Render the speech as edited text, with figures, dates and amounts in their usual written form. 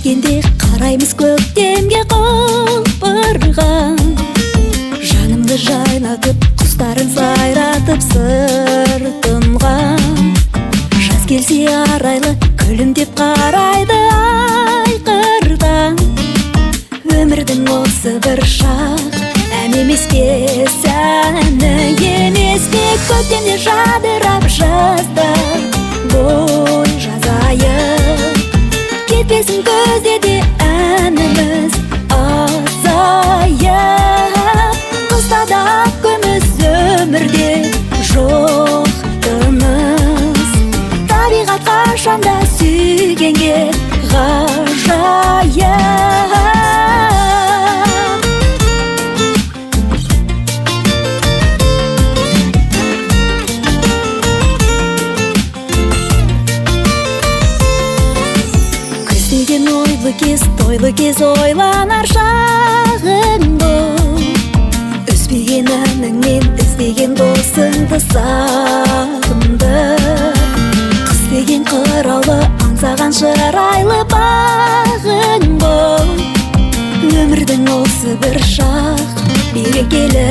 Кеткенде қараймыз көктемге құлпырған. Жанымды жайнатып, құстарын сайратып сыртынған. Жаз келсе арайлы, күлімдеп қарайды айқырдан. Өмірдің осы бір шақ, ән емес пе, сәні емес пе? Көктемде жадырап, жазда бой жазайық. Кетпесін көзде де әніміз азайып. Қыста да күміс, өмірде жоқ тыныс. Табиғат қашанда сүйгенге ғажайып. Күз деген ойлы кез, тойлы кез, ойланар шағың бұл. Үзбеген әніңмен іздеген досыңды сағындыр. Қыс деген қыраулы, аңсаған шырайлы бағың бұл. Өмірдің осы бір шақ, берекелі